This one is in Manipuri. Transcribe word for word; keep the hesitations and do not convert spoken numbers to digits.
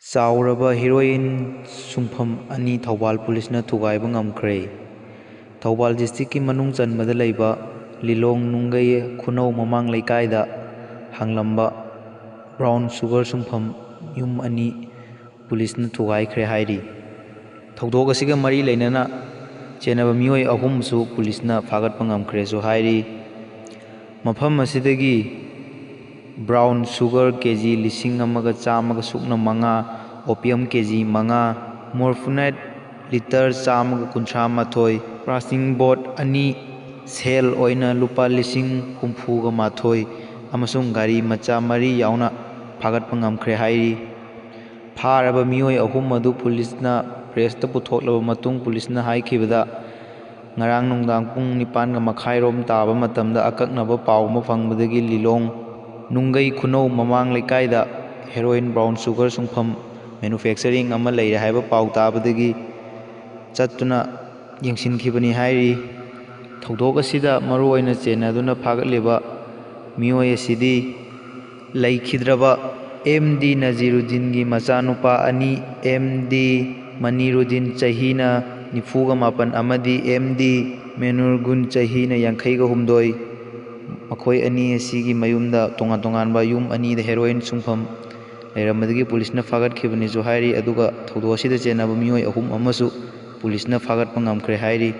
ꯆꯥꯎꯔꯕ ꯍꯦꯔꯣꯏꯟ ꯁꯨꯡꯐꯝ ꯑꯅꯤ ꯊꯧꯕꯥꯜ ꯄꯨꯂꯤꯁꯅ ꯊꯨꯒꯥꯏꯕ ꯉꯝꯈ꯭ꯔꯦ꯫ ꯊꯧꯕꯥꯜ ꯗꯤꯁꯇ꯭ꯔꯤꯛꯀꯤ ꯃꯅꯨꯡ ꯆꯟꯕꯗ ꯂꯩꯕ ꯂꯤꯂꯣꯡ ꯅꯨꯡꯒꯩ ꯈꯨꯅꯧ ꯃꯃꯥꯡ ꯂꯩꯀꯥꯏꯗ ꯍꯥꯡꯂꯝꯕ ꯕ꯭ꯔꯥꯎꯟ ꯁꯨꯒꯔ ꯁꯨꯡꯐꯝ ꯌꯨꯝ ꯑꯅꯤ ꯄꯨꯂꯤꯁꯅ ꯊꯨꯒꯥꯏꯈ꯭ꯔꯦ ꯍꯥꯏꯔꯤ꯫ ꯊꯧꯗꯣꯛ ꯑꯁꯤꯒ ꯃꯔꯤ ꯂꯩꯅꯅ ꯆꯦꯟꯅꯕ ꯃꯤꯑꯣꯏ ꯑꯍꯨꯝꯁꯨ ꯄꯨꯂꯤꯁꯅ ꯐꯥꯒꯠꯄ ꯉꯝꯈ꯭ꯔꯦꯁꯨ ꯍꯥꯏꯔꯤ꯫ ꯃꯐꯝ ꯑꯁꯤꯗꯒꯤ ꯕ꯭ꯔꯥꯎꯟ ꯁꯨꯒꯔ ꯀꯦ ꯖꯤ ꯂꯤꯁꯤꯡ ꯑꯃꯒ ꯆꯥꯝꯃꯒ ꯁꯨꯞꯅ ꯃꯉꯥ, ꯑꯣꯄꯤꯌꯝ ꯀꯦ ꯖꯤ ꯃꯉꯥ, ꯃꯣꯔꯐꯤꯅꯥꯏꯠ ꯂꯤꯇꯔ ꯆꯥꯝꯃꯒ ꯀꯨꯟꯊ꯭ꯔꯥ ꯃꯥꯊꯣꯏ, ꯄ꯭ꯂꯥꯁꯇꯤꯛ ꯕꯣꯠ ꯑꯅꯤ, ꯁꯦꯜ ꯑꯣꯏꯅ ꯂꯨꯄꯥ ꯂꯤꯁꯤꯡ ꯍꯨꯝꯐꯨꯒ ꯃꯥꯊꯣꯏ ꯑꯃꯁꯨꯡ ꯒꯥꯔꯤ ꯃꯆꯥ ꯃꯔꯤ ꯌꯥꯎꯅ ꯐꯥꯒꯠꯄ ꯉꯝꯈ꯭ꯔꯦ ꯍꯥꯏꯔꯤ꯫ ꯐꯥꯔꯕ ꯃꯤꯑꯣꯏ ꯑꯍꯨꯝ ꯑꯗꯨ ꯄꯨꯂꯤꯁꯅ ꯄ꯭ꯔꯦꯁꯇ ꯄꯨꯊꯣꯛꯂꯕ ꯃꯇꯨꯡ, ꯄꯨꯂꯤꯁꯅ ꯍꯥꯏꯈꯤꯕꯗ, ꯉꯔꯥꯡ ꯅꯨꯡꯗꯥꯡ ꯄꯨꯡ ꯅꯤꯄꯥꯟꯒ ꯃꯈꯥꯏꯔꯣꯝ ꯇꯥꯕ ꯃꯇꯝꯗ ꯑꯀꯛꯅꯕ ꯄꯥꯎ ꯑꯃ ꯐꯪꯕꯗꯒꯤ ꯂꯤꯂꯣꯡ ꯅꯨꯡꯒꯩ ꯈꯨꯅꯧ ꯃꯃꯥꯡ ꯂꯩꯀꯥꯏꯗ ꯍꯦꯔꯣꯏꯟ ꯕ꯭ꯔꯥꯎꯟ ꯁꯨꯒꯔ ꯁꯨꯡꯐꯝ ꯃꯦꯅꯨꯐꯦꯛꯆꯔꯤꯡ ꯑꯃ ꯂꯩꯔꯦ ꯍꯥꯏꯕ ꯄꯥꯎ ꯇꯥꯕꯗꯒꯤ ꯆꯠꯇꯨꯅ ꯌꯦꯡꯁꯤꯟꯈꯤꯕꯅꯤ ꯍꯥꯏꯔꯤ꯫ ꯊꯧꯗꯣꯛ ꯑꯁꯤꯗ ꯃꯔꯨꯑꯣꯏꯅ ꯆꯦꯟꯅꯗꯨꯅ ꯐꯥꯒꯠꯂꯤꯕ ꯃꯤꯑꯣꯏ ꯑꯁꯤꯗꯤ ꯂꯩꯈꯤꯗ꯭ꯔꯕ ꯑꯦꯝ ꯗꯤ ꯅꯖꯤꯔꯨꯗꯤꯟꯒꯤ ꯃꯆꯥꯅꯨꯄꯥ ꯑꯅꯤ, ꯑꯦꯝ ꯗꯤ ꯃꯅꯤꯔꯨꯗꯤꯟ ꯆꯍꯤꯅ ꯅꯤꯐꯨꯒ ꯃꯥꯄꯟ ꯑꯃꯗꯤ ꯑꯦꯝ ꯗꯤ ꯃꯦꯅꯨꯔꯒꯨꯟ ꯆꯍꯤꯅ ꯌꯥꯡꯈꯩꯒ ꯍꯨꯝꯗꯣꯏ, ꯃꯈꯣꯏ ꯑꯅꯤ ꯑꯁꯤꯒꯤ ꯃꯌꯨꯝꯗ ꯇꯣꯉꯥꯟ ꯇꯣꯉꯥꯟꯕ ꯌꯨꯝ ꯑꯅꯤꯗ ꯍꯦꯔꯣꯏꯟ ꯁꯨꯡꯐꯝ ꯂꯩꯔꯝꯕꯗꯒꯤ ꯄꯨꯂꯤꯁꯅ ꯐꯥꯒꯠꯈꯤꯕꯅꯤꯁꯨ ꯍꯥꯏꯔꯤ꯫ ꯑꯗꯨꯒ ꯊꯧꯗꯣꯛ ꯑꯁꯤꯗ ꯆꯦꯟꯅꯕ ꯃꯤꯑꯣꯏ ꯑꯍꯨꯝ ꯑꯃꯁꯨ ꯄꯨꯂꯤꯁꯅ ꯐꯥꯒꯠꯄ ꯉꯝꯈ꯭ꯔꯦ ꯍꯥꯏꯔꯤ꯫